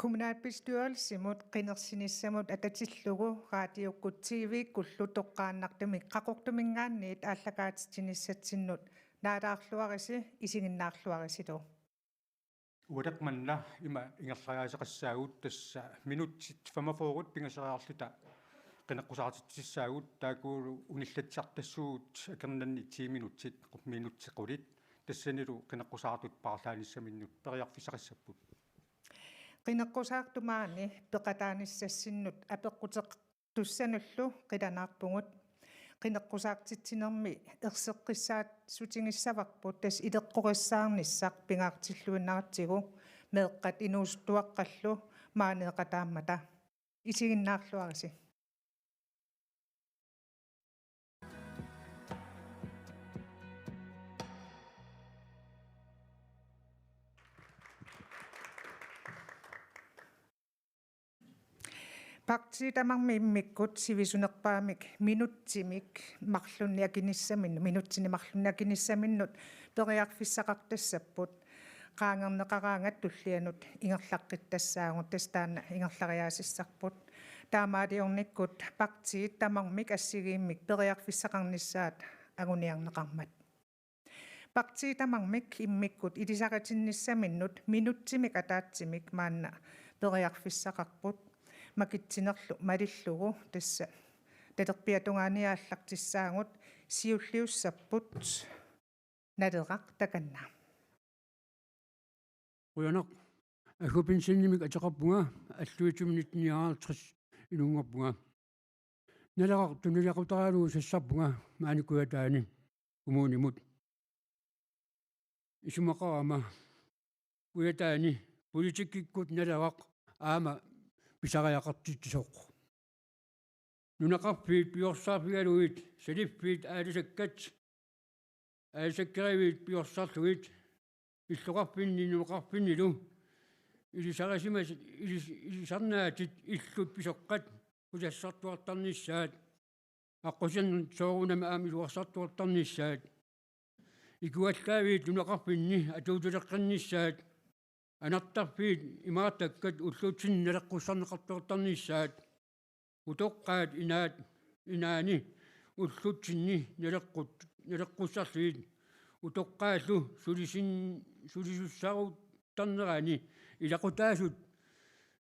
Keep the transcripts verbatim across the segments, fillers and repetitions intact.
Kommunalbestyrelsimut qinersinissamut atatillugu raatiukkut T V-kkullu toqqaannartumik Qaqortuminngaanniit aallakaatitsinissatsinnut naalaarluarisi isiginnaarluarisilu. Ualeq manna ima ingerlariaaseqassaagut, tassa minutsit femogfyrre pingasoriarluta qineqqusaartitsissaagut, taakkuulu unillatsisartassuugut akornanni ti minutsit, qu-, minutsit qulit, tassanilu qineqqusaartut paarlaanissaminnut periarfissaqassapput. Qineqqusaartut maani peqataanissatsinnut apeqquteq- tussanullu qilanaarpugut. Qineqqusaartitsinermi erseqqissaassutigissavagut, tassa ileqqorissaarnissaq pingaartilluinnaratsigu, meeqqat inuusuttuaqqallu maaneeqataammata. Isiginnaarluarisi. Partiit tamarmik immikkut sivisunerpaamik minutsimik marlunnik akinissamin-, minutsini marlunnik akinissaminnut periarfissaqartassapput. Qaangerneqaraangat tullianut ingerlaqqittassaavut, tassa taanna ingerlariaassisarput. Taamaaliornikkut partiit tamarmik assigiimmik periarfissaqarnissaat anguniarneqarmat. Partiit tamarmik immikkut ilisaritinnissaminut minutsimik ataatsimik maanna periarfissaqarput. Makitsinerlu malillugu, tassa talerpiata tungaani aallartissaagut, siulliussapput Naleraq, takanna. Qujanaq. Aggu Bentsenimik ateqarpunga, Alluitsup nitten nioghalvtreds inunngorpunga. Naleraq tunuliaqutaralugu sassarpunga maani Kujataani kommunimut. Isumaqarama Kujataani politikkikkut Naleraq aamma pisariaqartitsisoq. Nunaqarfiit piorsaarfigalugit saliffiit aalisakkat, aalisakkeriviit piorsarlugit, illoqarfinni nunaqarfinnilu ilisarisimas-, ilis-, ilisarnaatit illut pisoqqat qujassartuartarnissaat, aqqusinermi soorunami aamma iluarsartuartarnissaat, ikuallaaviit nunaqarfinni atuutileqqinnissaat, anartarfiit imaattakkat ullutsinni naleqqussarneqartuartarnissaat, utoqqaat inaat, inaani ullutsinni naleqqut-, naleqqussarlugit, utoqqaallu sulisin-, sulisussaaruttarnerani ilaqutaasut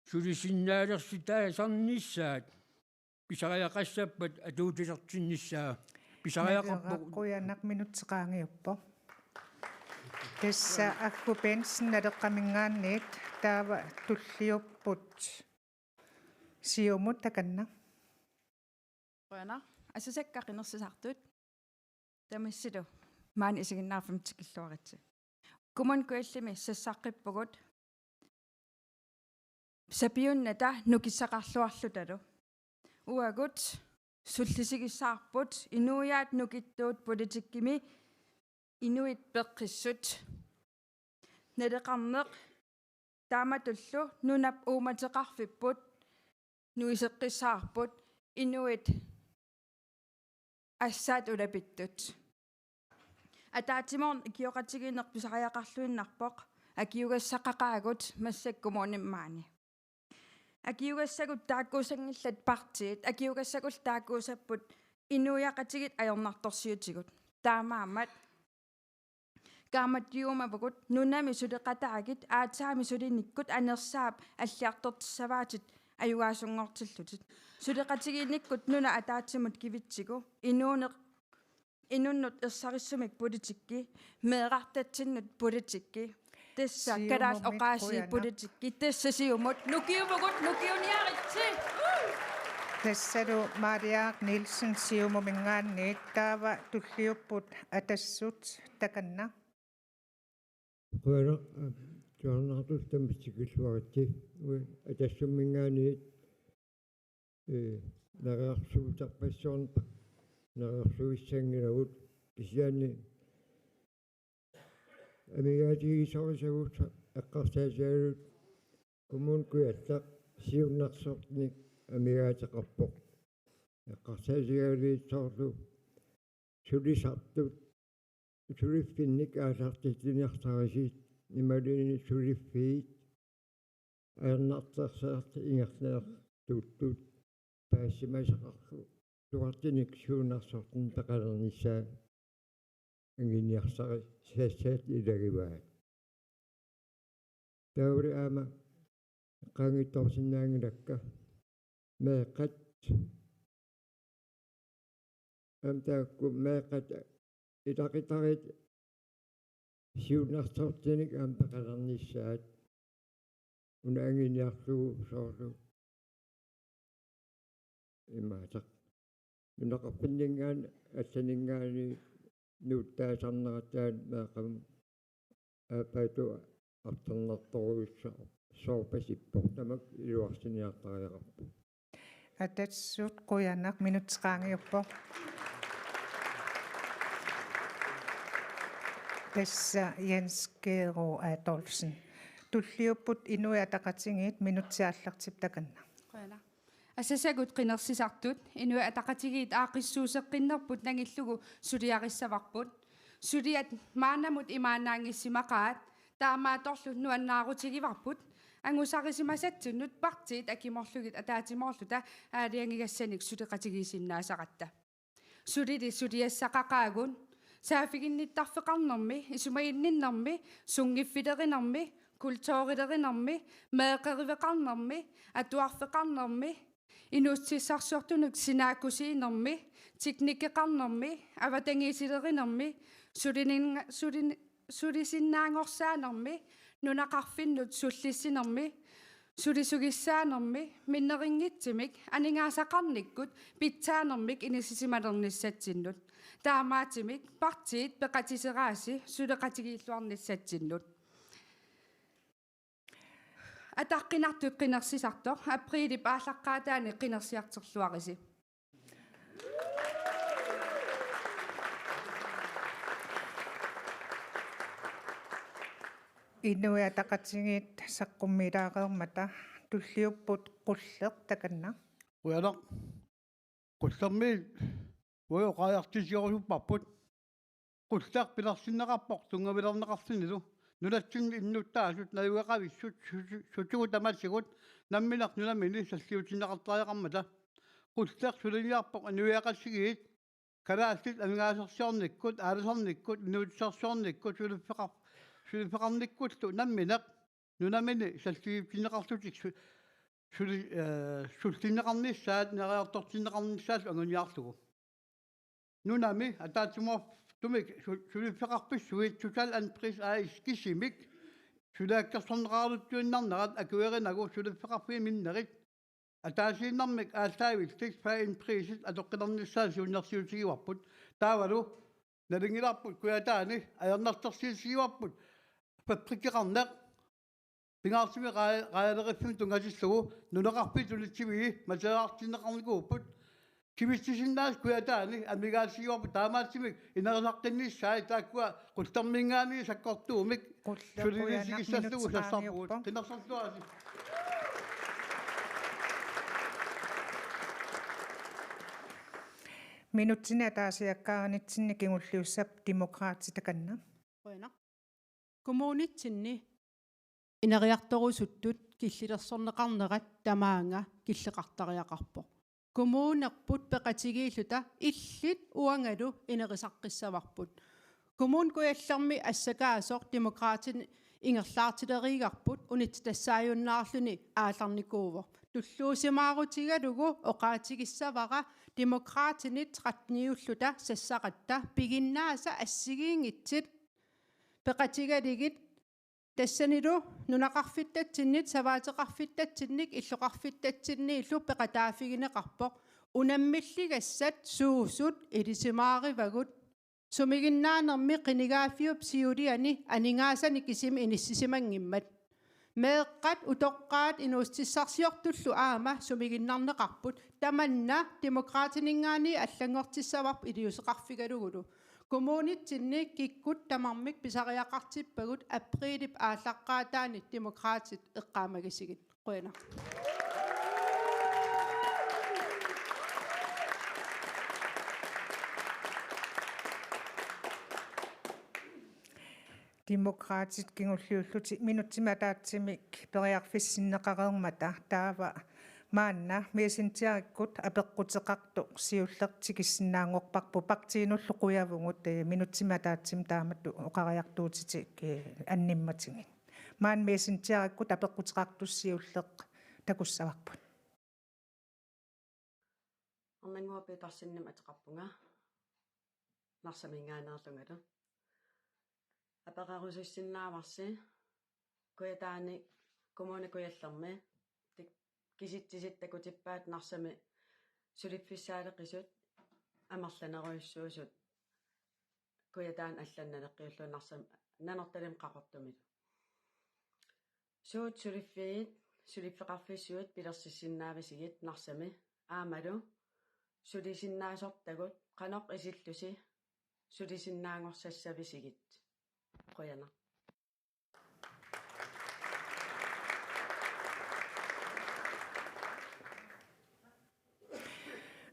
sulisinnaalersitasarnissaat pisariaqassappat atuutilersinnissaa. Pisariaqarpoq. Naleraq, qujanaq, minutsi qaangiuppoq. Tassa Aggu Bentsen Naleqqaminngaanniit, taava tulliupput Siumut, takanna. Qujanaq. Asasakka qinersisartut. Tamassilu maani isiginnaarfimmik tikilluaritsi. Kommune Kujallimi sassaqqippugut sapiunnata nukissaqarluarlutalu. Uagut sullisigissaarput inuiaat nukittuut politikkimi inuit peqqissut. Naleqarneq taamatullu nunap uummateqarfipput nuiseqqissaarput inuit assaat ulapittut. Ataatsimoorneq ikioqatigiinneq pisariaqarluinnarpoq, akiugassaqaqaagut massakkut kommunimi maani. Akiugassagut taakkuusanngillat partiit, akiugassagullu taakkuusapput inuiaqatigiit ajornartorsiutigut. Taamaammat kaammattuumavugut nunami suleqataagit aatsaammi sulinikkut anersaap alliartortissavaatit ajugaasunngortillutit. Suleqatigiinnikkut nuna ataatsimut kivitsigu inuuneq, inunnut ersarissumik politikki, meerartatsinnut politikki. Tassa Siumumit kalaallit oqaasii qujanaq. Politikki. Tassa Siumut. Nukiuvugut, nukiuniaritsi. Tassalu Mariaq Nielsen Siumuminngaanniit, taava tulliupput Atassut, takanna. Qujanaq, eh, tuarnaartut tamatta tikilluaritsi. Ui, Atassumminngaanniit, eh, neriorsuuterpassuarnik neriorsuissanngilagut, kisianni amigaatigisorsagut eqqarsaatigalugit Kommune Kujalleq siunnersorneq amigaateqarpoq. Eqqarsaatigalugit soorlu sulisartut, suliffinnik aallartitsiniartarisi, imaluunniit suliffiit ajornartorsiortut ingerlanertuuttut paassimasaqarluartunik suunarsortinneqalernissaa anguniarsarissassaat ilagivaat. Taavalu aamma eqqaanngitsoorsinnaanngilakka meeqqat aamma taakku meeqqat ilaqutariit siunnersortinik aamma peqalernissaat una anguniarlugu soorlu imaattoq nunaqarfinninngaanniit allaninngaanniit nuuttaasarnerat taanna meeqqamut aappaattut artornartorujussuarpasippoq, tamakku iluarsiniartariaqarpoq. Atassut qujanaq, minutsit qaangiuppoq. Tassa Jens Geero Adolfsen. Tulliupput Inuit Ataqatigiit, minutsit aallartipput takanna. Qujanaq. Asasagut qinersisartut Inuit Ataqatigiit aaqqissuusseqqinnerput nangillugu suliarissavarput. Suliat maannamut imaannaanngissimaqaat, taamaattorlu nuannaarutigivarput angusarisimasatsinnut partiit akimorlugit ataatsimoorluta aalajangigassanik suleqatigiissinnaasaratta. Sulili suliassaqaqaagut saaffiginnittarfeqarnermi, isumaginninnermi, sunngiffilerinermi, kulturilerinermi, meeqqeriveqarnermi, atuarfeqarnermi, inuussutissarsiortunut sinaakkusiinermi, teknikkeqarnermi, avatangiisilerinermi, sulininga-, sulin-, sulisinnaanngorsaanermi, nunaqarfinnut sullissinermi, sulisugissaanermi, minnerunngitsumik aningaasaqarnikkut pitsaanermik inissisimalernissatsinnut. Taamaattumik partiit peqatiseraasi suleqatigiilluarnissatsinnut. Ataqqinartut qinersisartoq aprilip aallaqqaataani qinersiartorluarisi. Inuit Ataqatigiit saqqummiilaareermata, tulliupput Qulleq takanna. Qujanaq. Qullermiit uagut oqariartuusiorusupparput. Qulleq pilersinneqarpoq tunngavilerneqarlunilu. Nunatsinni innuttaasut, najugaqavissut, susu-, susugut tamatigut nammineq nunamini salliutinneqartariaqarmata. Qulleq suliniarpoq inuiaqatigiit kalaallit aningaasarsiornikkut, aalisarnikkut, inuutissarsiornikkut, suliffeqar-, suliffeqarnikkullu nammineq nunamini salliutinneqarlutik su-, suli-, eh, sullinneqarnissaat, ineriartortinneqarnissaat anguniarlugu. Nunami ataatsimoortumik su-, suliffeqarfissuit Total Entreprise A/S kisimik suliakkersorneqaraluttuinnarnerat akuerinagu suliffeqarfiit minnerit ataasiinnarmik aallaavillutik færre entreprisit atoqqilernissaat siunnersuutigivarput. Taavalu nalunngilarput Kujataani ajornartorsiutigivarput fabrikkeqarneq. Pingaartumik raa-, raajaleriffimmi tunngatillugu nunaqarfiit tunitsivii materialertinneqarnikuupput. Kivitsisinnaasut Kujataani amigaatigivarput, taamaattumik inerisaqqinnissai taakkua Qullerminngaanniit sakkortuumik Qulleq, qujanaq, suliniutigissallugu minutsit sassarpugut. Qaangiuppoq. Qinersorluarisi. Minutsini ataasiakkaanitsinni kingulliussap Demokraatit takanna. Qujanaq. Kommunitsinni ineriartorusuttut killilersorneqarnerat tamaanga killeqartariaqarpoq. Kommunerput peqatigiilluta illit uangalu inerisaqqissavarput. Kommune Kujallermi assakaasoq Demokraatit ingerlaartileriigarput unitsitassaajunnarluni aallarnikuuvoq. Tulluusimaarutigalugu oqaatigissavara Demokraatinit tretteniulluta sassaratta piginnaasa assigiinngitsut peqatigalugit, tassanilu nunaqarfittatsinnit, savaateqarfittatsinnik, illoqarfittatsinniillu peqataaffigineqarpoq. Unammilligassat suusut ilisimaarivagut. Sumiginnaanermi qinigaaffiup siuliani aningaasanik kisimi inissisimanngimmat. Meeqqat utoqqaat inuussutissarsiortullu aamma sumiginnarneqarput. Tamanna Demokraatininngaanniit allanngortissavarput iliuuseqarfigalugulu. Kommunitsinni kikkut tamarmik pisariaqartippagut aprilip aallaqqaataani Demokraatit eqqaamagusigit. Qujanaq. Demokraatit kingulliullutik minutsimik ataatsimik periarfissinneqareermata, taava maanna Messengerikkut apeqquteqartoq siulleq tikissinnaanngorparput. Partiinullu qujavugut, eh, minutsimik ataatsimik taamatut oqariartuutitit, eh, annimmatigit. Maanna Messengerikkut apeqquteqartoq siulleq takussavarput. Arnannguaq Petersenimik ateqarpunga, Narsaminngaanneerlungalu. Apeqarusussinnaavarsi Kujataani, Kommune Kujallermi, tik-, kisitsisit takutippaat Narsami suliffissaaleqisut amerlanerujussuusut Kujataani allanut naleqqiullugu Narsami Nanortalimmi Qaqortumilu. Suut suliffiit, suliffeqarfissuit pilersissinnaavasigit Narsami, aammalu sulisinnaasartagut qanoq isillusi sulisinnaanngorsassavasigit. Qujanaq.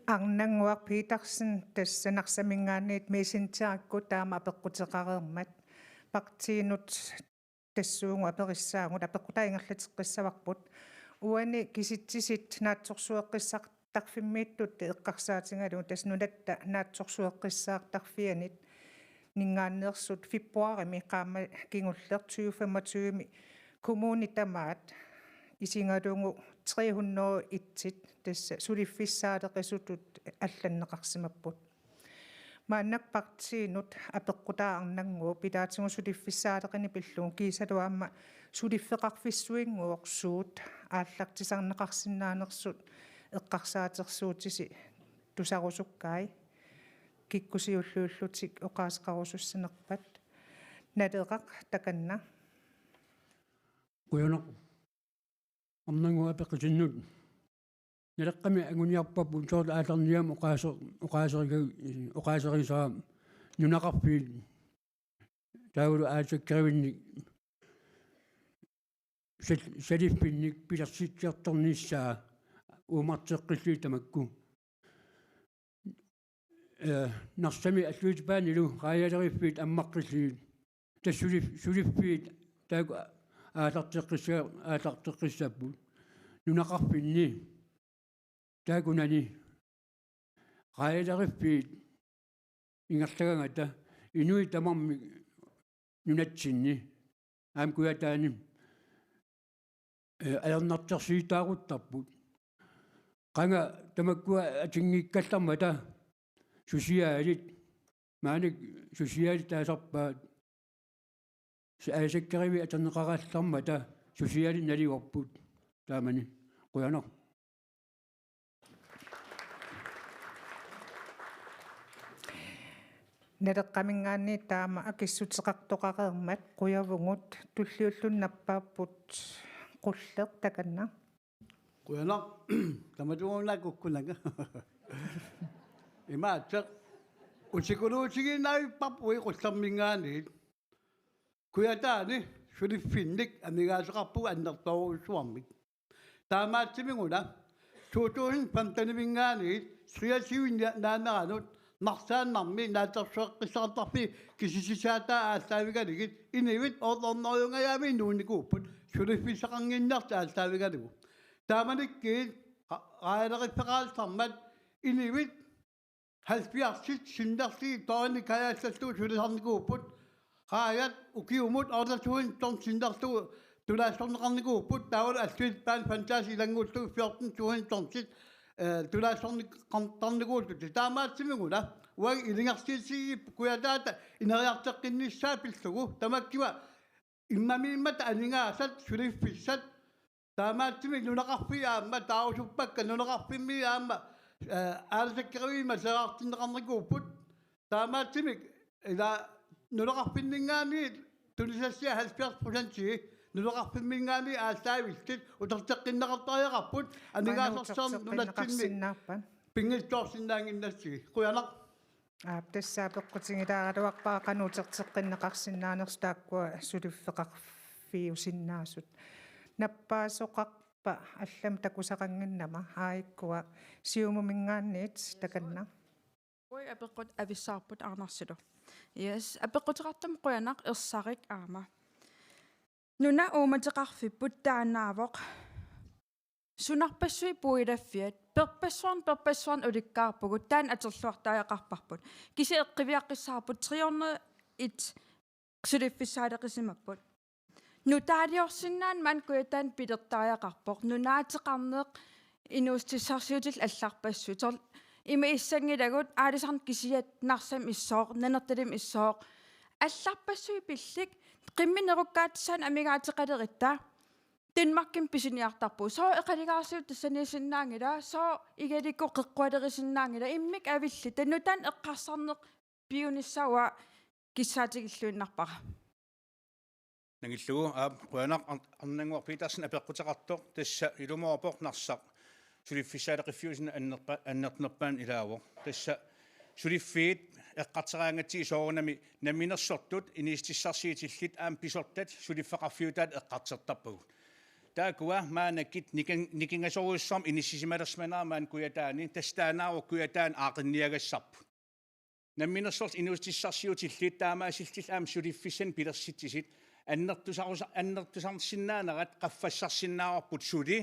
Arnannguaq Petersen, tassa Narsaminngaanniit Messengerikkut taama apeqquteqareermat. Partiinut tassuugu aperissaagut, apeqqutaa ingerlateqqissavarput. Uani kisitsisit naatsorsueqqissaartarfimmiittut eqqarsaatigalugu, tassa nunatta naatsorsueqqissaartarfianit ninngaanneersut februarimi qaammat kingulleq tyve femogtyve kommunit tamaat isigalugu tre hundrede og et, tassa suliffissaaleqisutut allanneqarsimapput. Maannakkut partiinut apeqqutaa Arnannguup ilaatigut suliffissaaleqineq pillugu kiisalu aamma suliffeqarfissuinngooq suut aallartisarneqarsinnaanersut eqqarsaatersuutisi tusarusukkai, kikkut siulliullutik oqaaseqarusussanerpat. Naleraq, takanna. Qujanaq. Arnannguaq apeqqutinnut. Naleqqami anguniarparput soorlu aallarniagami oqaase-, oqaaserika-, oqaaserisara nunaqarfiit taavalu aalisakkerivinnik sal-, saliffinnik pilersitsiartornissaa uumarteqqillugit tamakku. Eh, Narsami alluitsup paanilu raajaleriffiit ammaqqillugit. Tassa sulif-, suliffiit taakku aallarteqqissa-, aallarteqqissapput. Nunaqarfinni. Taakkunani. Raajaleriffiit ingerlagaangata inuit tamarmik nunatsinni aamma Kujataani, eh, ajornartorsiutaaruttarput. Qanga tamakkua atinngikkallarmata susiaalit, maani susiaalit taasarpaat, si-, aalisakkeriviit atorneqarallarmata susiaalit nalilerput taamani. Qujanaq. Naleqqaminngaanniit taama akissuteqartoqareermat qujavugut, tulliulluni nappaapput Qulleq, takanna. Qujanaq, tamatumuuna kukkunanga. Imaattoq, usikuluutigiinnavipparput Qullerminngaanniit. Kujataani suliffinnik amigaateqarpugut annertoorujussuarmik. Taamaattumik una to tusind femteniminngaanniit treogtyve naaneranut Narsaannarmi naatsorsueqqissaartarfiit kisitsisaatai aallaavigalugit inuit otte hundredengajaaminik nuunnikuupput suliffissaqannginnertik aallaavigalugu. Taamanikkut qa-, qaajaleqqiffeqarallarmat inuit halvfjerdsit sinnerlugit tårnikajaassallugu sulisarnikuupput. Qaajat ukiumut otte tusind ton sinnerlugu tulaassorneqarnikuupput, taavalu alluitsup paani Fantasip ilanngullugu fjorten tusind tonsit, eh, tulaassorneqartarnikuullutik. Taamaattumik una uagut ilungersuutigigipput Kujataata ineriartoqqinnissaa pillugu, tamakkua immamiimmata aningaasat suliffissat. Taamaattumik nunaqarfiit aamma taarusuppakka, nunaqarfimmi aamma, eh, aalisakkeriviit massaartinneqarnikuupput. Taamaattumik ila nunaqarfinninngaanniit tunisassiat halvfjerds procentii nunaqarfimminngaanniit aallaavillutik uterteqqinneqartariaqarput, aningaasarsiorneq nunatsinni uterteqqinneqarsinnaappat, pinngitsoorsinnaannginnatsigit. Qujanaq. Aap, tassa apeqqutigilaaraluarpara qanoq uterteqqinneqarsinnaanersut taakkua suliffeqarfiusinnaasut. Nappaasoqarpa allamik takusaqannginnama? Aajukkua, Siumuminngaanniit, takanna. Ui, apeqqut avissaarput Aarnarsilu. Yes, apeqquteqartumik qujanaq, ersarik aamma. Nuna uummateqarfipput taannaavoq: sunarpassuit puigilaffiat, perpassuarn-, perpassuarnut ulikkaarpugut, taanna atorluartariaqarparput. Kisianni eqqiviaqqissaarput tre hundrede et suliffissaaleqisimapput. Nutaaliorsinnaaneq maani Kujataani pilertariaqarpoq. Nunaateqarneq inuussutissarsiutillu allarpassuit. Soorlu ima issanngilagut, aalisarneq kisiat Narsami issooq, Nanortalimmi issooq. Allarpassuit pillit, qimmit nerukkaatissaanik amigaateqaleritta Danmarkimi pisiniartarpugut. Sooq eqalugaarsiuk tassaniissinnaanngila, sooq igalikku qeqqualerisinnaanngila, immikkut avillit. Taava nutaanik eqqarsarneq piunissaa uanga kissaatigilluinnarpara. Nangillugu, aap, qujanaq. Ar-, Arnannguaq Petersen apeqquteqartoq, tassa ilumoorpoq Narsaq suliffissaaleqiffiup sina annerpa-, annertunerpaani ilaavoq. Tassa suliffiit eqqartoraangatsigit soorunami namminersortut inuussutissarsiutillit aamma pisortat suliffeqarfiutaat eqqartortarpagut. Taakkua maannakkut nikin-, nikingasorujussuarmik inissisimalersimanerat maani Kujataani, tassa taannaavoq Kujataani aaqqinniagassarput. Namminersorlutik inuussutissarsiutillit taamaasillutillu aamma suliffissanik pilersitsisit, annertusarusa-, annertusarsinnaanerat qaffassarsinnaavarput suli,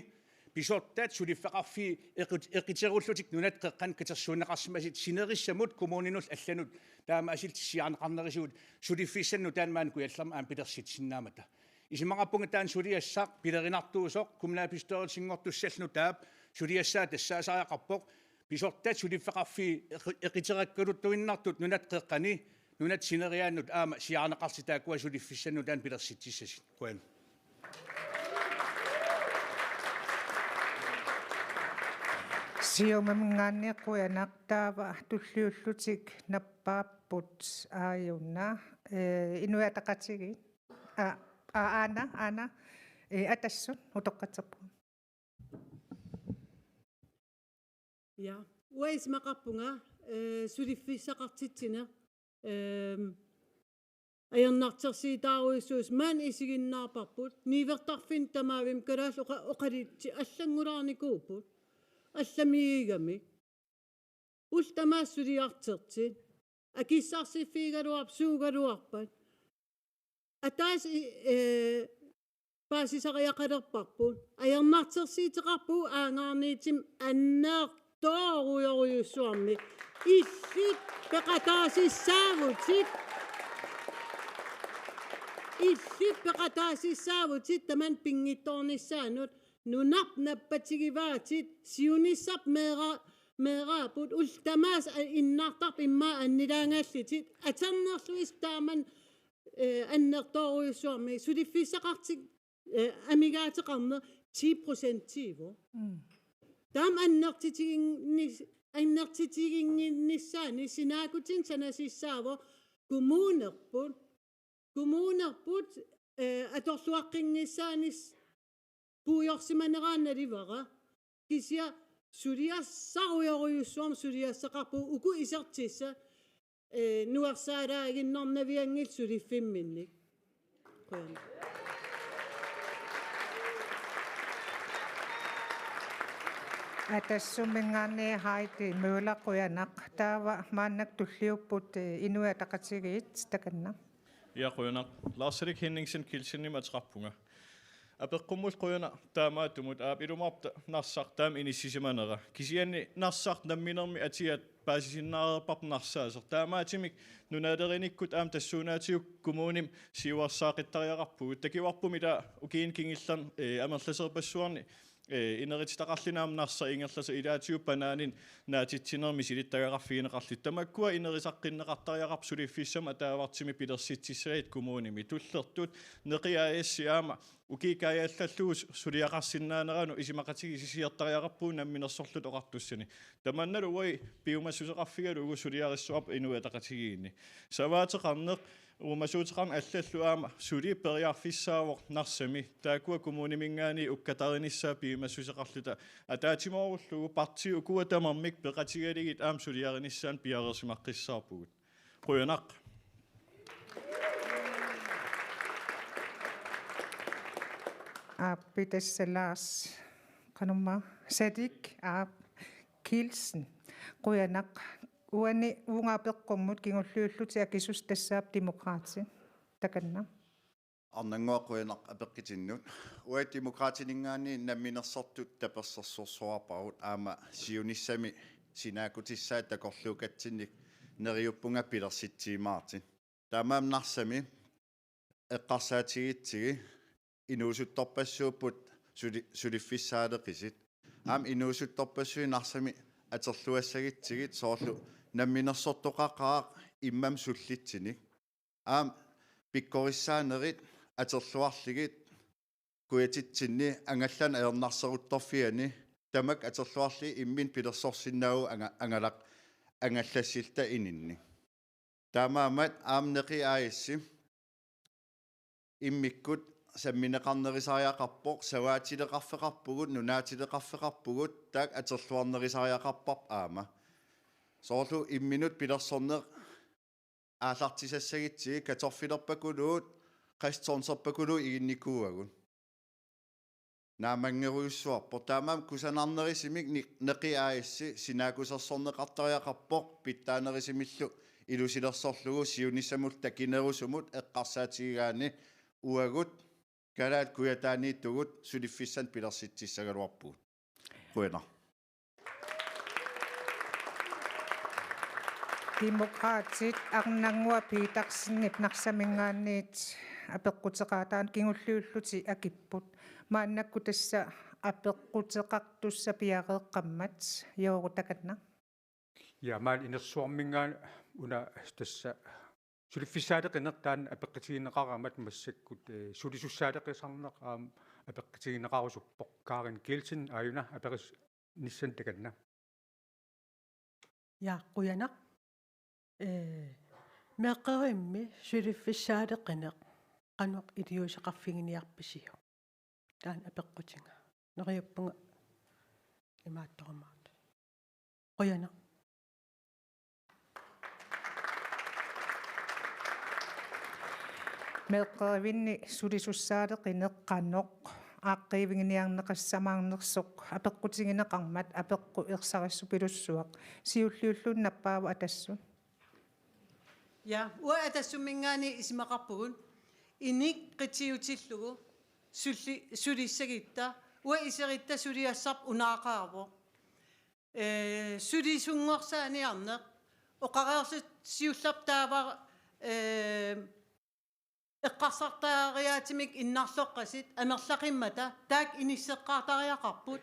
pisortat suliffeqarfiit eqit-, eqiterullutik nunatta qeqqani katersuunneqarsimasut sinerissamut kommuninullu allanut taamaasillutik siaarneqarnerisigut suliffissanik nutaanik maani Kujallermi aamma pilersitsisinnaammata. Isumaqarpunga taanna suliassaq pilerinartuusoq kommunalbestyrelsinngortussallu nutaap suliassaa tassaasariaqarpoq, pisortat suliffeqarfiit eqi-, eqiterakkaluttuinnartut nunatta qeqqani, nunatta sineriaannut aamma siaarneqarlutik taakkua suliffissanik nutaanik pilersitsissasut. Qujanaq. Siumuminngaanniit qujanaq. Taava tulliullutik nappaapput aajuna, eh, Inuit Ataqatigiit. Aa, aa, aana, aana, eh, Atassut utoqqatserpunga. Ja. Uanga isumaqarpunga, eh, suliffissaqartitsineq, ehm, ajornartorsiutaarujussuusoq maani isiginnaarparput, niuertarfinni tamaavimmi kalaallit oqa-, oqalutsit allanngulaarnikuupput, allamiigamik. Ullut tamaasa suliartortut. Akissarsiffigigaluarpat, suugaluarpat. Ataaseq, eh, paasisariaqalerparput. Ajornartorsiuteqarpugut aagaarniitimmi annertoorujorujussuarmik. Illit peqataasissaavutit. Illit peqataasissaavutit tamanna pinngitsoornissaanut. Nunarput nappatigivaatit, siunissarput meera-, meeraapput, ullut tamaasa a-, innartarput immaqa annilaangallutit, atornerluisoq taamani, eh, annertoorujussuarmik, suliffissaqartut, eh, amigaateqarneq ti procentiivoq. Mm. Taama annertutiginnis-, annertutiginnginnissaanut sinaakkutinut sanasissaavoq kommunerput, kommunerput, eh, atorluaqqinngissaanissaq puigorsimaneraat nalivara. Kisianni suliassarujorujussuarmik suliassaqarpugut uku isertissat, eh, nuersaalaaginnarnavianngillat suliffimminnik. Qujanaq. Atassuminngaanniit Heidi Møller, qujanaq. Taava maannakkut tulliupput, eh, Inuit Ataqatigiit, takanna. Ja, qujanaq. Lars-Erik Henningsen Kielsenimik ateqarpunga. Apeqqummullu qujanaq taamaattumut, aap, ilumoorpoq Narsaq taama inissisimanera. Kisianni Narsaq namminermi atiat paasisinnaareerparput narsaasoq. Taamaattumik nunaleriinikkut aamma tassuunaatigut kommunimi siuarsaaqittariaqarpugut. Takuarput ila ukiuni kingullerni, eh, amerlasoorpassuarni, eh, inerititaqarluni aamma Narsaq ingerlasoq, ilaatigut banaaninik naatitsineq misilittagaqarfigineqarlutik. Tamakkua inerisaqqinneqartariaqarput suliffissamik ataavartumik pilersitsissagit kommunimi. Tullertut Neqi A/S aamma ukiut kaajallallugu suliaqarsinnaaneranut isumaqatigiissisiortariaqarpugut Namminersorlutik Oqartussanit. Tamannalu uagut piumassuseqarfigalugu suliarissavarput Inuit Ataqatigiinni. Savaateqarneq, uumasuuteqarneq allallu aamma suli periarfissaavoq Narsami. Taakkua kommuniminngaanniit ukkatarinissaat piumassuseqarluta. Ataatsimoorullugu partiit ukua tamarmik peqatigalugit aamma suliarinissaannut piareersimaqqissaarpugut. Qujanaq. Aap, tassa Lars, qanormaa, Sadik, aap, Kielsen. Qujanaq. Uani uunga apeqqumut kingulliullutik akisussat tassaavoq Demokraatit. Takanna. Arnannguaq, qujanaq apeqqutinnut. Uagut Demokraatininngaanniit namminersortut tapersersorsuarparput aamma siunissami sinaakkutissaat takorluukatsinnik neriuppunga pilersitsiumaartut. Taamaammat Narsami eqqarsaatigitsigit inuusuttorpassuupput suli-, suliffissaaleqisut. Aamma inuusuttorpassuit Narsami atorluassagitsigit soorlu namminersortoqaqaaq immamut sullitsinik. Aamma pikkorissaanerit atorluarlugit kujatitsinni angallanneq ajornarseruttorfiani tamakku atorluarlugit imminut pilersorsinnaavagut anga-, angalaq-, angallassilluta ininni. Taamaammat aamma Neqi A/S immikkut sammineqarnerusariaqarpoq, savaatileqarfeqarpugut, nunaatileqarfeqarpugut, taakku atorluarnerusariaqarparput aamma. Soorlu imminut pilersorneq aallartisassagutsigit katerfilerpakuluut, qassit tonserpakuluut iginnikuuagut. Naammanngorujussuarpoq. Taamaammat kusanarnerusumik ni-, Neqi A/S sinaakkusersorneqartariaqarpoq pitsaanerusumillu ilusilersorlugu siunissamullu takunerusumut eqqarsaatigigaanni uagut Kalaallit Kujataaniittugut suliffissanik pilersitsissagaluarpugut. Qujanaq. Demokraatit Arnannguaq Petersenip Narsaminngaanniit apeqquteqaat, taanna kingulliullutik akipput. Maannakkut tassa apeqquteqartussat piareeqqammat, Jooruk, takanna. Ja, maani inersuarminngaanniit una tassa suliffissaaleqineq taanna apeqqutigineqareermat massakkut, eh, sulisussaaleqisarneq aamma apeqqutigineqarusuppoq. Karin Kielsen, aajuna aperissavat, takanna. Ja, qujanaq. Eh, meeqqerimmi suliffissaaleqineq qanoq iliuuseqarfiginiarpisiuk? Taanna apeqqutiga. Neriuppunga imaattorumaartut. Qujanaq. Meeqqerivinni sulisussaaleqineq qanoq aaqqiiviginiarneqassamaarnersoq apeqqutigineqarmat apeqqut ersarissupilussuaq. Siulliulluunniit nappaavoq Atassut. Ja, uanga Atassumminngaanniit isumaqarpugut inuit qitiutillugu suli-, sulissagutta, uanga iserutta suliassarput unaaqaavoq. Eh, sulisunngorsaaniarneq, oqareerluta siullerpaaq taava, eh, eqqarsartariaatsumik innarloqqasut amerlaqimmata, taakku inisseqqaartariaqarput.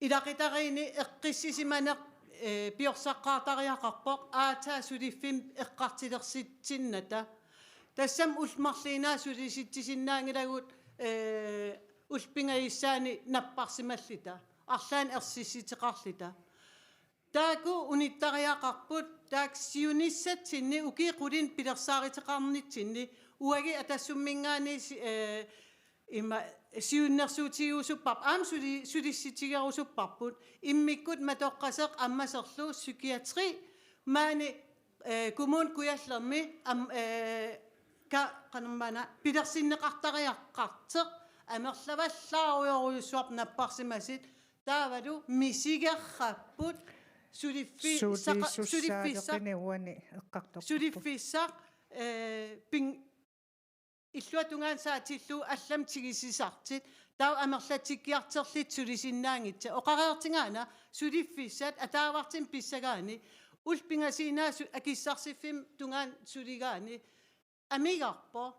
Ilaqutariinni eqqissisimaneq, eh, piorsaaqqaartariaqarpoq, aatsaat suliffimmi eqqartulersitsinnata. Tassami ullut marluinnaat sulisitsisinnaanngilagut, eh, ullut pingajussaanni napparsimalluta, arlaannik ersissuteqarluta. Taakku unittariaqarput, taakku siunissatsinni ukiut qulinik pilersaaruteqarnitsinni, uagut Atassumminngaanniit si-, eh, ima siunnersuutigigusupparput, aamma suli-, sulissutigerusupparput, immikkut matoqqasoq ammasorlu psykiatri, maani, eh, Kommune Kujallermi am-, eh, ka-, qanormaana pilersinneqartariaqartoq, amerlavallaarujorujussuarput napparsimasut, taavalu misigerrapput suliffi-, saqa-, sulisussaaleqineq suliffissaq, uani eqqartorparput. Suliffissaq, eh, ping-, illuatungaanut saatillugu allamut tigusisartut, taava amerlatsikkiartorlutik sulisinnaanngitsut. Oqareertigaana suliffissat ataavartumik pissagaanni, ullut pingasuinnaat su-, akissarsiffimmi tungaanut suligaanni, amigarpoq.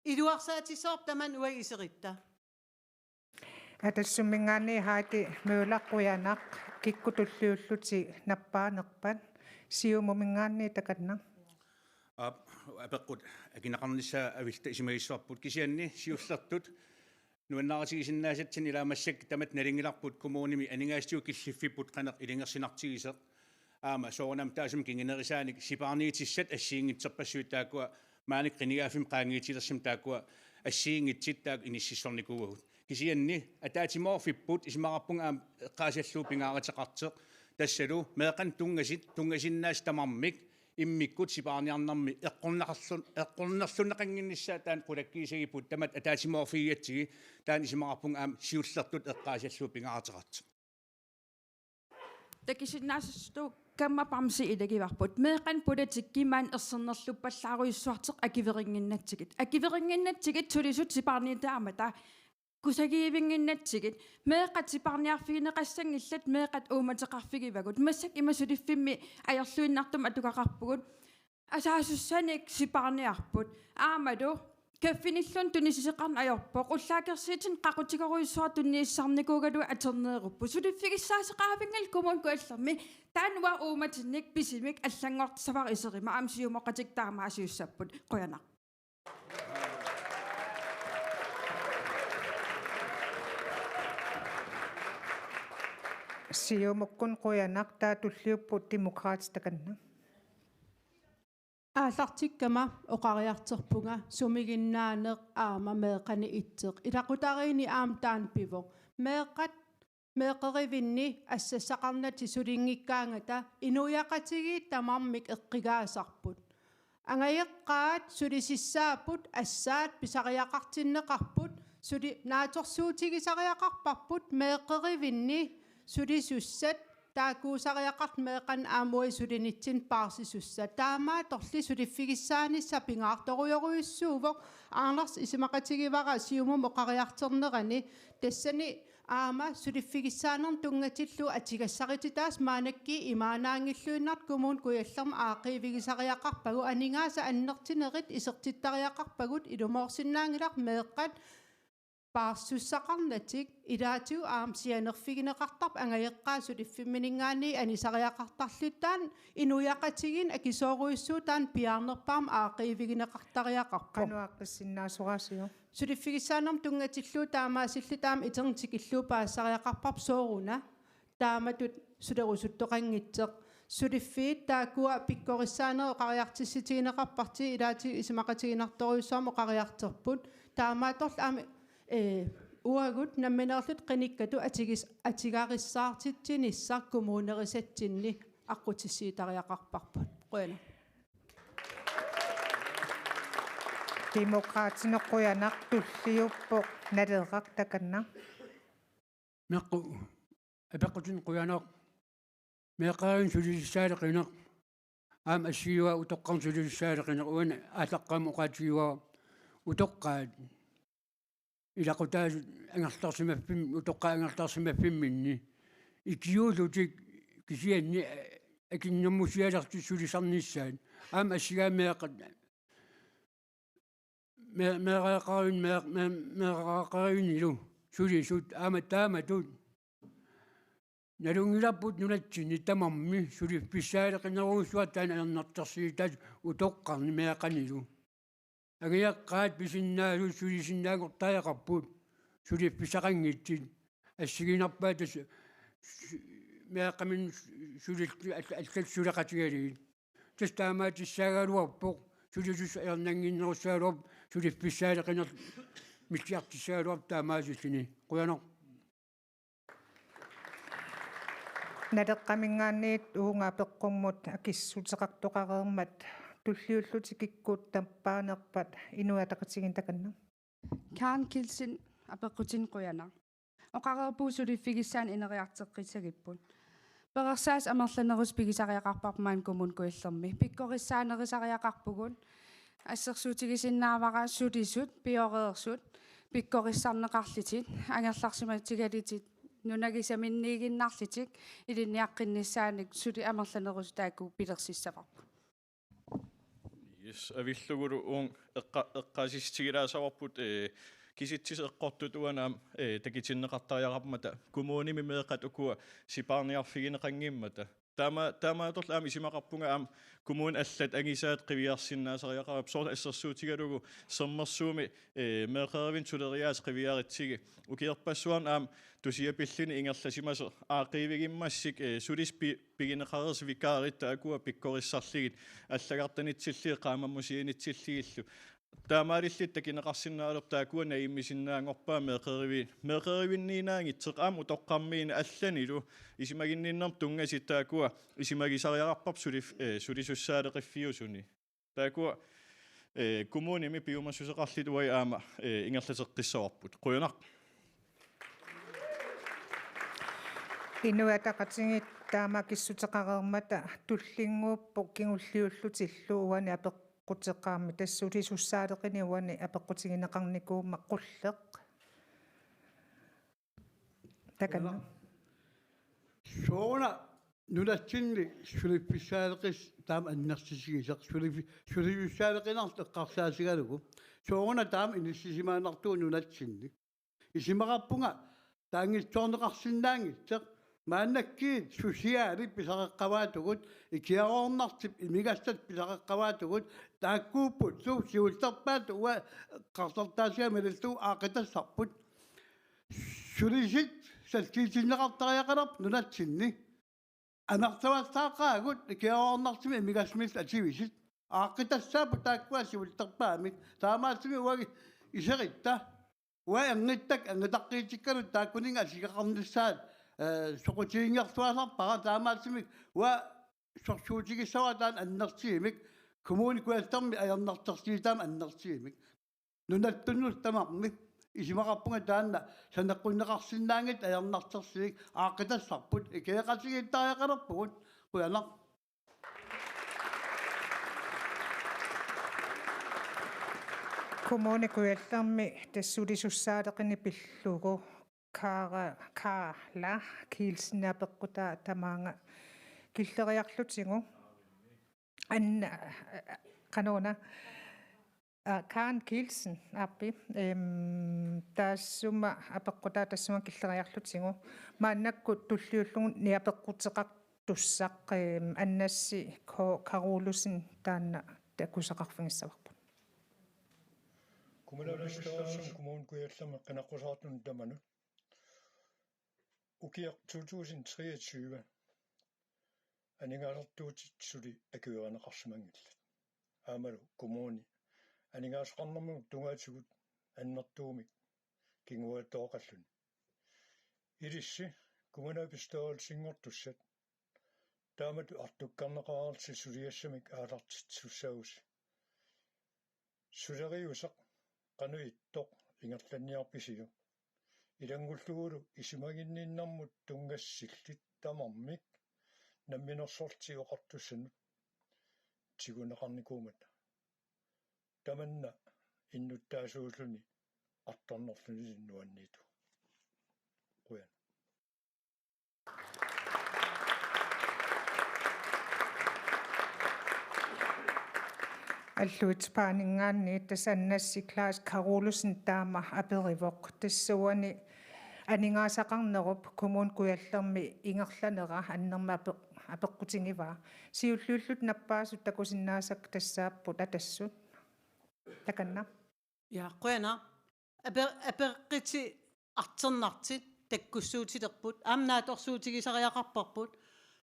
Iluarsaatissavarput tamanna uagut iserutta. Atassumminngaanniit Heidi Møller, qujanaq, kikkut tulliullutik nappaanerpat. Siumuminngaanniit takanna. Aap, apeqqut akineqarnissaa avilluta isumagissavavut, kisianni siullertut nuannaritigisinnaasatsinni ilaa massakkut tamatta nalunngilarput kommunimi aningaasatigut killiffipput qanoq ilungersunartigisoq. Aamma soorunami taassuma kingunerisaanik sipaarniutissat assigiinngitsorpassuit taakkua maani qinigaaffimmi qaangiutilersumi taakkua assigiinngitsut taakku inississornikuuagut. Kisianni ataatsimoorfipput isumaqarpunga aamma eqqaasallugu pingaaruteqartoq. Tassalu meeqqanut tunngasut, tunngasinnaasut tamarmik immikkut sipaarniarnermi eqqorneqarlun-, eqqornerlunneqannginnissaa taanna qulakkiissagipput, tamatta ataatsimoorfigigatsigit, taanna isumaqarpunga aamma siullertut eqqaasallugu pingaaruteqartoq. Takusinnaasutut kamma bamse ilagivarput. Meeqqat politikki maani ersernerluppallaarujussuartik akuerinnginnatsigit. Akuerinnginnatsigit sulisut sipaarniutaat aamma taava kusagiivinnginnatsigit. Meeqqat sipaarniarfigineqassanngillat, meeqqat uummateqarfigivagut. Massakkut ima suliffimmi ajorluinnartumik atugaqarpugut. Asaasussanik sipaarniarput. Aammalu kaffinilluunniit tunisisoqarneq ajorpoq. Ullaakkut akersuutinik qaqutigerujussuaq tunniussarnikuugaluit atorneerupput. Suliffigissaasoqaraangat Kommune Kujallermi taanna uanga uummatinnik pisimik allanngortissavara iseruma, aamma Siumup oqaatigik taamaasiussapput. Qujanaq. Siumukkut qujanaq, taava tulliupput Demokraatit takanna. Aallartikkama oqariartorpunga sumiginnaaneq aamma meeqqani itseq. Ilaqutariinni aamma taanna pivoq. Meeqqat meeqqerivinni assassaqarnatik sulinngikkaangata inuiaqatigiit tamarmik eqqigaasarput. Angajoqqaat sulisissaapput, assaat pisariaqartinneqarput, suli-, naatsorsuutigisariaqarparput meeqqerivinni sulisussat, taakkuusariaqartut meeqqanut aamma uagut sulinitsinni paarsisussat. Taamaattorli suliffigissaanissaq pingaartorujorujussuuvoq. Anders isumaqatigivara Siumumi oqariartornerani, tassani aamma suliffigissaanermut tunngatillugu atugassarititaasut maannakkut imaannaanngilluinnartut Kommune Kujallermi aaqqiivigisariaqarpagut, aningaasat annertunerit isertittariaqarpagut, ilumoorsinnaanngilaq meeqqat paarsussaqarnatik, ilaatigut aamma sianerfigineqartarpoq angajoqqaat suliffimmininngaanniit anisariaqartarlutik, taanna inuiaqatigiinni akisoorujussuuvoq, taanna piaarnerpaamik aaqqiivigineqartariaqarpoq. Qanoq aaqqissinnaassavarsiuk? Suliffigissaanermut tunngatillugu taamaasilluta aamma iternatikillugu paasisariaqarparput sooruna taamatut sulerusuttoqanngitsoq. Suliffiit taakkua pikkorissaanerit oqariartuutigineqarparput, ilaatigut isumaqatiginartorujussuarmik oqariartorput. Taamaattorli aamma, ee, uagut nammineerluta qinikkatut atigis-, atugarissaartitsinissaq kommunerisatsinni aqqutissiuutariaqarparput. Qujanaq. Demokraatinut qujanaq, tulliuppoq Naleraq takanna. Meeqqu-, apeqqutit qujanaq. Meeqqerivinni sulisussaaleqineq. Aamma assigiiuara utoqqarnut sulisussaaleqineq, uani aallaqqaammut oqaatigivara utoqqaat ilaqutaasut angerlarsimaffim-, utoqqaat angerlarsimaffimminni ikiuullutik kisianni, eh, akunnermusialerlutik sulisarnissaat. Aamma assigaa meeqqat, me-, meeraqarivin-, me-, me-, meeraqarivinilu sulisut aamma taamatut nalunngilarput nunatsinni tamarmi suliffissaaleqinerujussuaq, taanna ajornartorsiutaavoq utoqqarni meeqqanilu. Angajoqqaat pisinnaasut sulisinnaanngortariaqarput suliffissaqanngitsut. Assigiinnarpaat tassa su-, meeqqaminnik sulillu-, all-, allallu suleqatigalugit. Tassa taamaatissaagaluarpoq, sulisussat ajornannginnerussagaluarput, suliffissaaleqineq milliartissagaluarpoq taamaasilluni. Qujanaq. Naleqqaminngaanniit uunga apeqqummut akissuteqartoqareermat, tulliullutik kikkut tappaanerpat, Inuit Ataqatigiinni takanna. Karen Kielsen, apeqqutit qujanaq. Oqareerpugut suliffigissaaneq ineriartoqqissagipput. Perorsaasoq amerlanerusut pigisariaqarparput maani Kommune Kujallermi. Pikkorissaanerisariaqarpugut. Assersuutigisinnaavara sulisut, pioreersut, pikkorissarneqarlutik, angerlarsimatigalutik, nunagisaminniiginnarlutik, ilinniaqqinnissaannik suli amerlanerusut taakku pilersissavarput. Yes, avillugulu uunga eqqa-, eqqaasitsissutigilaassavarput, eh, kisitsisit eqqortut uani aamma, eh, takutinneqartariaqarmata, kommunimi meeqqat ukua sipaarniarfigineqanngimmata. Taama-, taamaattorli aamma isumaqarpunga aamma kommunit allat angusaat qiviarsinnaasariaqarput, soorlu assersuutigalugu Sermersuumi, eh, meeqqerivinni suleriaaseq qiviarutsigu. Ukiorpassuarni aamma tusiapilluni ingerlasimasoq aaqqiivigimmassuk, eh, sulisut pi-, pigineqareersut vikaarit taakkua pikkorissarlugit allagartanitsillugit qaammamusianitsillugillu. Taamaalillutik takuneqarsinnaalerput taakkua najummisinnaanngorpaat meeqqeriviit. Meeqqerivinniinnaanngitsoq aamma utoqqarmiinit allanilu isumaginninnermut tunngasut taakkua isumagisariaqarparput sulif-, eh, sulisussaaleqiffiusuni. Taakkua, eh, kommunimi piumassuseqarluta uagut aamma, eh, ingerlateqqissavarput. Qujanaq. Inuit Ataqatigiit taama akissuteqareermata tullinnguuppoq kingulliullutillu uani apeqquteqarami, tassa sulisussaaleqineq uani apeqqutigineqarnikuummat. Qulleq. Takanna. Sooruna nunatsinni suliffissaaleqisut taama annertutigisaq, sulifi-, sulisussaaleqinertut eqqarsaatigalugu. Sooruna taama inissisimaannartugut nunatsinni. Isumaqarpunga taanngitsoorneqarsinnaanngitsoq. Maannakkut susiaalit pisaqaqqavaatigut, ikiaroornartut imigassat pisaqaqqavaatigut, taakkuuppullu siullerpaatut uanga eqqarsartaasiga malillugu aaqqitassarput. Sulisut salliutinneqartariaqalerput nunatsinni. Amerlavallaaqaagut ikiaroornartumik imigassamillu atuisut. Aaqqitassaapput taakkua siullerpaamik. Taamaattumik uagut iserutta. Uanga anngittakka, anngutaqqiutikkalu taakkuninnga assigeqarnissaat, eh, soqutiginngilluinnarpara, taamaattumik uanga sorsuutigissavara taanna annertuumik, Kommune Kujallermi ajornartorsiutaamik annertuumik. Nunattunnullu tamarmi isumaqarpunga taanna saneqqunneqarsinnaanngitsut ajornartorsiutit aaqqitassarput, ikioqatigiittariaqalerpugut. Qujanaq. Kommune Kujallermi tassa sulisussaaleqineq pillugu Kara-, Karla Kielsen apeqqutaa tamaanga killeriarlutigu. Anna, qanoruna, aa, Karen Kielsen aappi, ehm, taassuma apeqqutaa tassunga killeriarlutigu. Maannakkut tulliullugu niapeqquteqartussaq, ehm, Annassi Ko-, Karolussen taanna takusaqarfigissavarput. Kommunalbestyrelsen Kommune Kujallermi qineqqusaartunut tamanut. Ukioq to tusind treogtyve aningaasartuutit suli akuerineqarsimanngillat. Aammalu kommuni aningaasaqarnermut tungaatigut annertuumik kinguaattooqalluni. Ilissi kommunalbestyrelsinngortussat taamatut artukkarneqareerlutik suliassamik aallartitsisussaavusi. Suleriuseq qanoq ittoq ingerlanniarpisiuk? Ilanngullugulu isumaginninnermut tunngassillit tamarmik Namminersorlutik Oqartussanut tiguneqarnikuummata. Tamanna innuttaasuulluni artornerluni nuanniittoq. Qujan. Alluitsup aaninngaanniit tassa Annassi Klaas Karolussen taama aperivoq. Tassa uani aningaasaqarnerup Kommune Kujallermi ingerlanera annermik ape-, apeqqutigivaa. Siulliullutik nappaasut takusinnaasakka tassaapput Atassut. Takanna. Ja, qujanaq. Ape-, apeqqutit artornartut takkussuutilerput. Aamma naatsorsuutigisariaqarparput.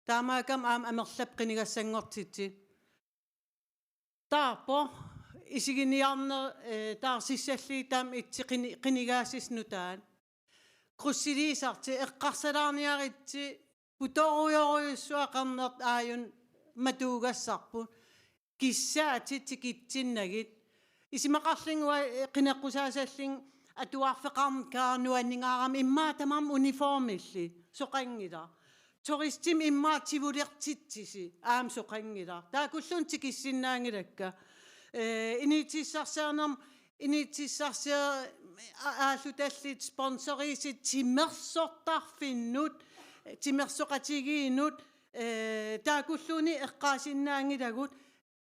Taamaakkami aamma amerlap qinigassanngortitsi. Taarpoq isiginiarneq, eh, taarsissallugit taama ittoq qini-, qinigaassuseq nutaat. Krussiliisartut eqqarsalaarniaritsi putoorujorujussuaq qernertoq aajuna matuugassarput. Kissaatit tikitsinnagit. Isumaqarlunga uanga qineqqusaassallugu atuarfeqarneq nuanningaarami immaqa tamarmik uniformillit soqanngilaq. Turistimik immaqa tivulertitsisi aamma soqanngilaq. Taakkuulluni tikissinnaanngilakka. Eh, inuutissarsiornermut, inuutissarsior-, a-, aallutallit sponsoriusut timersortarfinnut, timersoqatigiinnut, eh, taakkuulluni eqqaasinnaanngilagut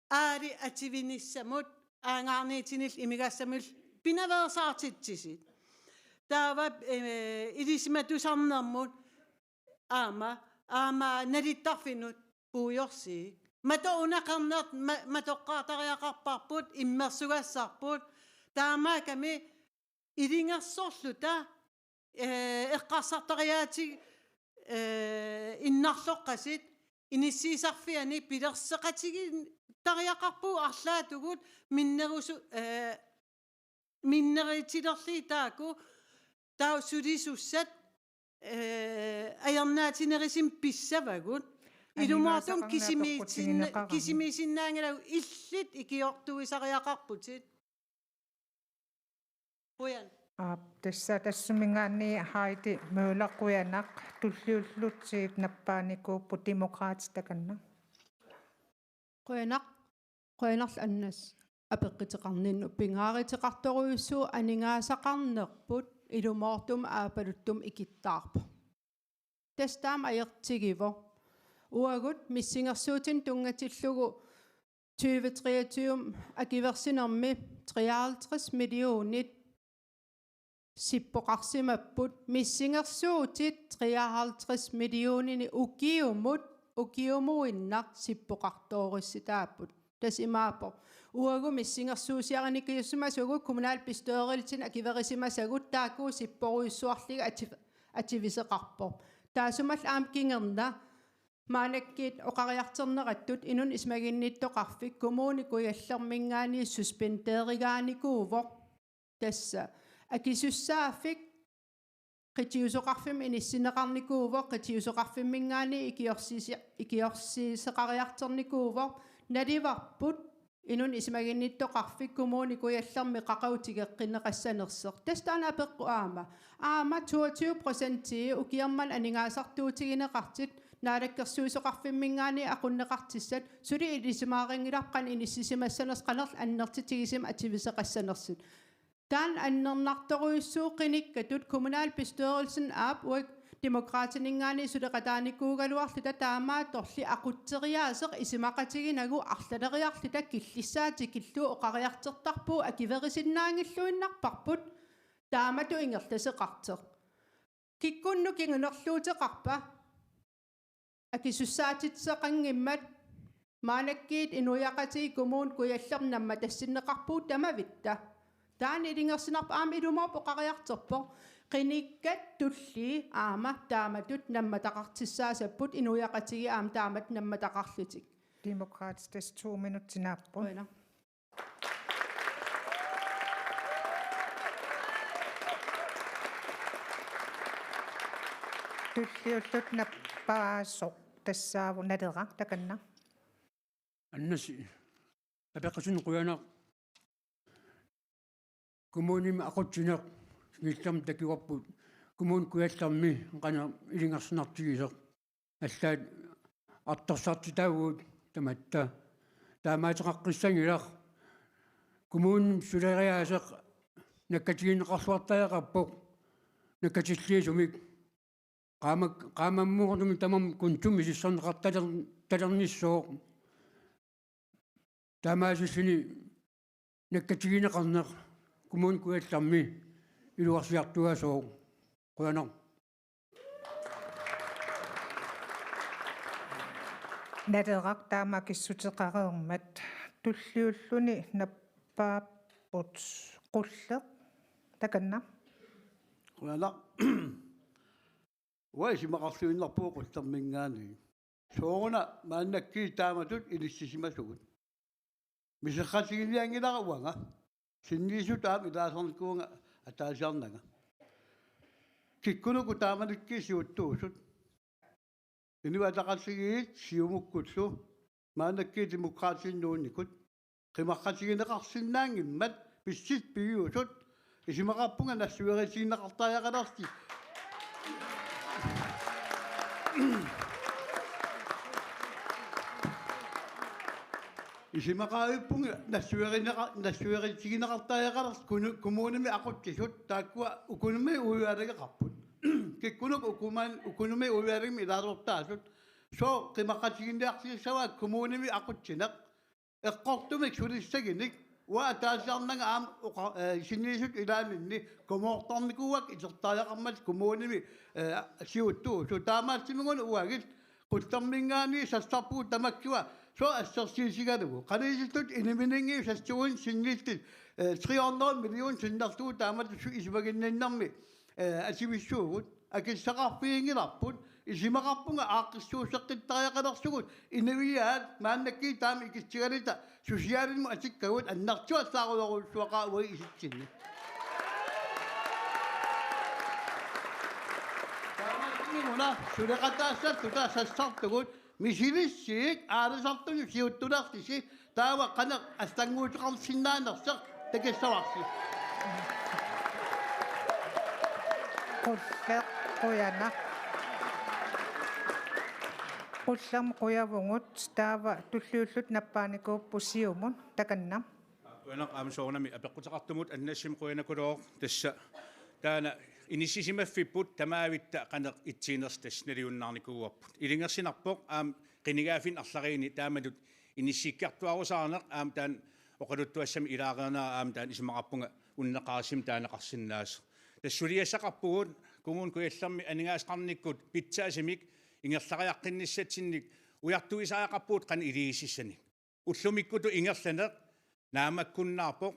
aali atuinissamut, aagaarniitinillu imigassamillu pinaveersaartitsisut. Taava, eh, ilisimatusarnermut aamma, aamma nalittarfinnut puigorsuit. Matoq una qernertoq ma-, matoqqaartariaqarparput, immersugassarput. Taamaakkami ilungersorluta, eh, eqqarsartariaatsik, eh, innarloqqasut, inissiisarfianni pilerseqatigiittariaqarpugut arlaatigut minnerusu-, eh, minnerutilerlugit taakku, taava sulisussat, eh, ajornaatinnerusunik pissavagut. Ilumoortumik kisimiisinna-, Aningaasaqarneq apeqqutigineqarami. Kisimiisinnaanngilagut illit ikiortuisariaqarputit. Qujan. Aap, tassa tassuminngaanniit Heidi Møller, qujanaq. Tulliullutit nappaanikuupput, Demokraatit, takanna. Qujanaq, qujanarlu Annas apeqquteqarninnut. Pingaaruteqartorujussuuvoq, aningaasaqarnerput ilumoortumik aappaluttumik ikittaarpoq. Tassa taama ajortigivoq. Uagut missingersuutinik tunngatillugu tyve treogtyve akuersinermi treoghalvtreds millionit sippoqarsimapput, missingersuutit treoghalvtreds millionini ukiumut, ukiumuinnaq sippoqartoorissitaapput. Tassa imaappoq: uagut missingersuusiarinikuusimasugut kommunalbestyrelsinik akuerisimasagut taakku sipporujussuarlugit ati-, atuisoqarpoq. Taassumalu aamma kingorna maannakkut oqariartornerattut inunnik isumaginnittoqarfik Kommune Kujallerminngaanniit suspendeerigaanikuuvoq. Tassa akisussaaffik qitiusoqarfimmut inissinneqarnikuuvoq, qitiusoqarfimminngaanniit ikiorsiisi-, ikiorsiisoqariartornikuuvoq. Naluarput inunnik isumaginnittoqarfik Kommune Kujallermi qaqugu tigeqqinneqassanersoq. Tassa taanna apeqqut aamma. Aamma toogtyve procentii ukioq manna aningaasartuutigineqartut Naalakkersuisoqarfimminngaanniit aqunneqartussat suli ilisimaarinngilarput qanoq inissisimassanersut, qanorlu annertutigisumik atuisoqassanersut. Taanna annernartorujussuuvoq qinikkatut kommunalbestyrelsen aap uagut Demokraatininngaanniit suleqataanikuugaluarluta, taamaattorli aqutseriaaseq isumaqatiginagu arlaleriarluta killissaa tikillugu oqariartortarpugut, akuerisinnaanngilluinnarparput taamatut ingerlasoqartoq. Kikkunnut kingunerluuteqarpa akisussaatitseqanngimmat? Maannakkut inuiaqatigiit Kommune Kujallermi nammatassinneqarpugut, tamavitta? Taanna ilungersunarpoq, aamma ilumoorpoq oqariartorpoq. Qinikkat tullii aamma taamatut nammataqartussaasapput, inuiaqatigiit aamma taamatut nammataqarlutik. Demokraatit, tassa to minutsit naapput. Qujanaq. Tulliullutit nappaasoq tassaavoq Naleraq, takanna. Annas, apeqqutinik qujanaq. Kommunimi aqutsineq siullermik takuarput, Kommune Kujallermi qanoq ilungersunartigisoq. Allaat artorsartitaavugut tamatta. Taamaateqaqqissanngilaq. Kommunimi suleriaaseq nakkatigineqarluartariaqarpoq nakkatilliisumik. Qaama-, qaamammuunermi tamarmi kontumik isersorneqartaler-, talernissaaq. Taamaasilluni nakkatigineqarneq Kommune Kujallermi iluarsiartuaassaaq. Qujanaq. Naleraq taama akissuteqareermat. Tulliulluni nappaapput Qulleq, takanna. Qujanaq. Uanga isumaqarluinnarpugut Qullerminngaanniit. Sooruna maannakkut taamatut inissisimasugut? Miserratiginianngilara uanga. Sinniisutut aamma ilaasarnikuuvunga ataasiarnanga. Kikkunuku taamanikkut siuttuusut? Inuit Ataqatigiit Siumukkullu, maannakkut Demokraatini nuunnikut. Qimaqqatigineqarsinnaanngimmat pissutsit piviusut, isumaqarpunga nassuerutigineqartariaqalersi. Isumaqarpunga nassuerineqa-, nassuerutigineqartariaqalersi kunu-, kommunimi aqutsisut, taakkua økonomi udvalgeqarput. Kikkunuku økoman-, økonomi udvalgimi ilaasortaasut. Sooq qimaqqatigiinniartitsissava kommunimi aqutsineq? Eqqortumik sulissagunik, uanga ataasiarnanga aamma oqa-, eh, sinniisutut ilaaninni komoortarnikuuakka isertariaqarmata kommunimi, eh, siuttuusut. Taamaasilluni uagut Qullerminngaanniit sassarpugut tamakkua, sooq assersuutigalugu? Qanoq ililluta inimininngiussassuun sinniilluta, eh, tre hundrede million sinnerlugu taamatut isumaginninnermi, eh, atuissuugut, akissaqarfiginngilarput, isumaqarpunga aaqqissuusseqqittariaqalersugut, inuiaat maannakkut taama ikitsigaluta socialimut atukkagut, annertuallaarujorujussuaqaaq uagut isitsinni. Taamaattumik una suleqataassalluta sassartugut, misilissiit aalisartunut siuttulerlusi, taava qanoq allannguuteqarsinnaanersoq takissavarsi. Qulleq, qujanaq. Qullermik qujavugut, taava tulliullutik nappaanikuupput Siumut, takanna. Qujanaq aamma soorunami apeqquteqartumut Annassimi qujanaqulooq tassa taanna inissisimaffipput tamaavitta qanoq ittuunersoq tassa nalunarnikuuarput. Ilungersunarpoq aamma qinigaaffinnik arlalinnik taamatut inissikkartuarusaarneq aamma taanna oqaluttuassamik ilaareernera aamma taanna isumaqarpunga unneqqarisumik taaneqarsinnaasoq. Tassa suliassaqarpugut Kommune Kujallermi aningaasaqarnikkut pitsaasumik ingerlariaqqinnissatsinnik ujartuisariaqarpugut qanoq iliuusissanik. Ullumikkutut ingerlaneq naammakkunnaarpoq.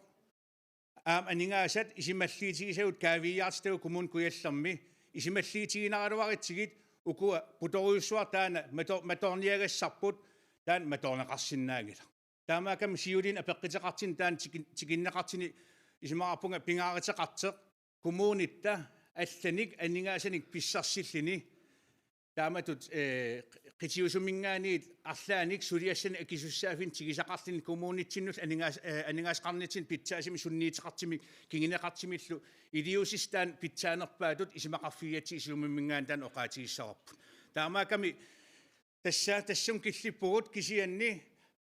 Aamma aningaasat isumalluutigisagut kaaviiaartitagut Kommune Kujallermi isumalluutiginaraluaritsigit ukua putorujussuaq taanna mato-, matoorniagassarput taanna matoorneqarsinnaanngilaq. Taamaakkami siuliani apeqquteqartuni taanna tikin-, tikinneqartuni isumaqarpunga pingaaruteqartoq kommunitta allanik aningaasanik pissarsilluni taamatut, eh, qitiusuminngaanniit arlaannik suliassanik akisussaaffinnik tigusaqarluni kommunitsinnullu aningaas-, eh, aningaasaqarnitsinni pitsaasumik sunniuteqartumik kinguneqartumillu iliuusissat taanna pitsaanerpaatut isumaqarfigigatsigit Siumuminngaanniit taanna oqaatigissavarput. Taamaakkami tassa tassunga killippugut kisianni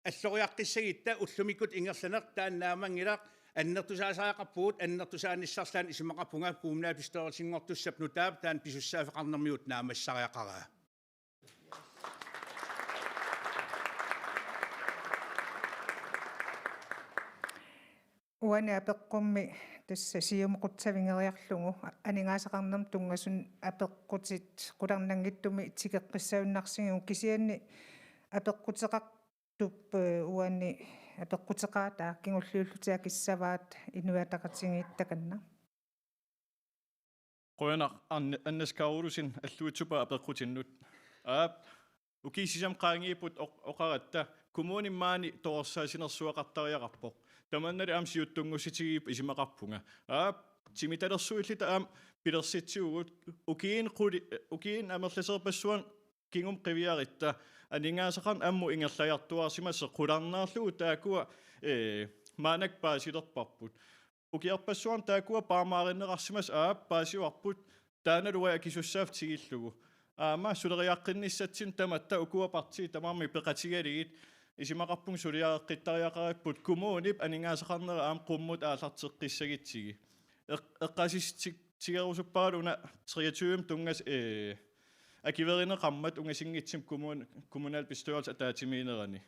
alloriaqqissagutta ullumikkutut ingerlaneq taanna naammanngilaq annertusaasariaqarpugut annertusaanissarlu aamma isumaqarpunga kommunalbestyrelsinngortussap nutaap taanna pisussaaffeqarnermigut naammassisariaqaraa. Uani apeqqummi tassa Siumup qutsavigeriarlugu aningaasaqarnermut tunngasunut apeqqutit qularnanngitsumik tikeqqissagunarsigigut kisianni apeqquteqartup, eh, uani apeqquteqaataa kingulliullutik akissavaat Inuit Ataqatigiit takanna. Qujanaq Anne-, Annas Karolussen Alluitsup apeqqutinnut. Aap, ukiut sisamat qaangiupput oq-, oqaratta kommunimi maani torersaassinersuaqartariaqarpoq. Tamannalu aamma siuttunngussutigigipput isumaqarpunga. Aap, timitalersuilluta aamma pilersitsivugut ukiuni quli-, ukiuni amerlasoorpassuarni kingumut qiviarutta aningaasaqarneq ammut ingerlariartuaarsimasoq qularnaarlugu taakkua, eh, maannakkut paasilerparput. Ukiorpassuarni taakkua paamaarineqarsimasut aap paasivarput taannalu uagut akisussaaffik tigullugu. Aamma suleriaqqinnissatsinnut tamatta ukua partiit tamarmik peqatigalugit isumaqarpunga suliareqqittariaqaripput kommunip aningaasaqarnera aamma qummut aallarteqqissagutsigit. Eq-, eqqaasitsissutigerusupparalu una treogtyve tunngasut, eh, akuerineqarmat ungasinngitsumik kommun-, kommunalbestyrelse ataatsimiinnerani.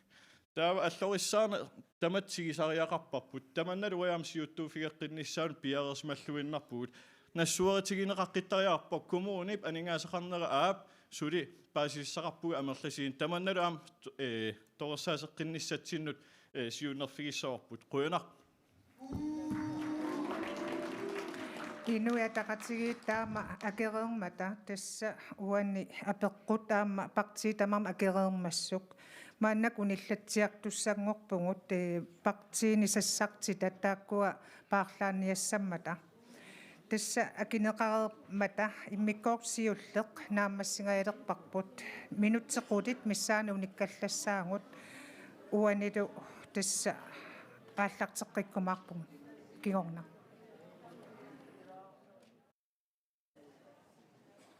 Taava allorissaarneq tamatta tigusariaqarparput. Tamannalu uagut aamma siuttuuffigeqqinnissaanut piareersimalluinnarpugut. Nassuerutigineqaqqittariaqarpoq kommunip aningaasaqarnera aap suli paasissaqarpugut amerlasuunik. Tamannalu aamma, eh, torersaaseqqinnissatsinnut, eh, siunnerfigissavarput. Qujanaq. Inuit Ataqatigiit taama akereermata, tassa uani apeqqut aamma partiit tamarmik akereermassuk. Maannakkut unillatsiartussanngorpugut, eh, partiini sassartitat taakkua paarlaanniassammata. Tassa akineqareermata immikkoortoq siulleq naammassingajalerparput. Minutsit qulit missaanni unikkallassaagut, uanilu tassa aallarteqqikkumaarpugut kingorna.